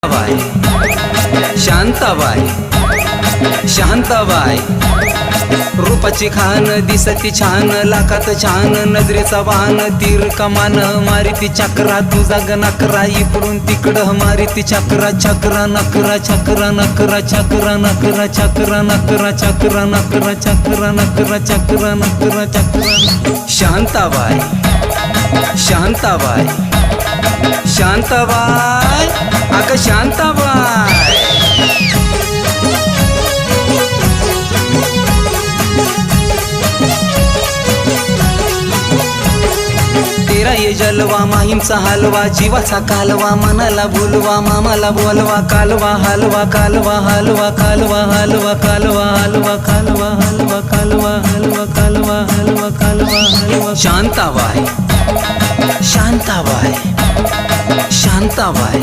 बाय, शांताबाय, शांताबाय. रूपाची खान दिसती छान, लाखात छान, नजरेचा वान, तीर कमान, मारीती चक्रा, तुझा ग नकरा, इकडून तिकडं मारीती चक्रा, चक्रा नकरा, चक्रा नकरा, चक्रा नकरा, चक्रा नकरा, चक्रा नकरा, चक्रा नकरा, चक्रा नकरा, चक्रा. शांताबाय, शांताबाय, शांताबाय, अगं शांताबाय. तेरा ये जलवा, माहीमचा हलवा, जीवाचा कालवा, मनाला भुलवा, मामाला बोलवा, कालवा हलवा, कालवा हलवा, कालवा हलवा, कालवा हलवा, कालवा हलवा, कालवा हलवा, कालवा हलवा, कालवा हलवा. शांताबाय, शांताबाय, शांताबाय.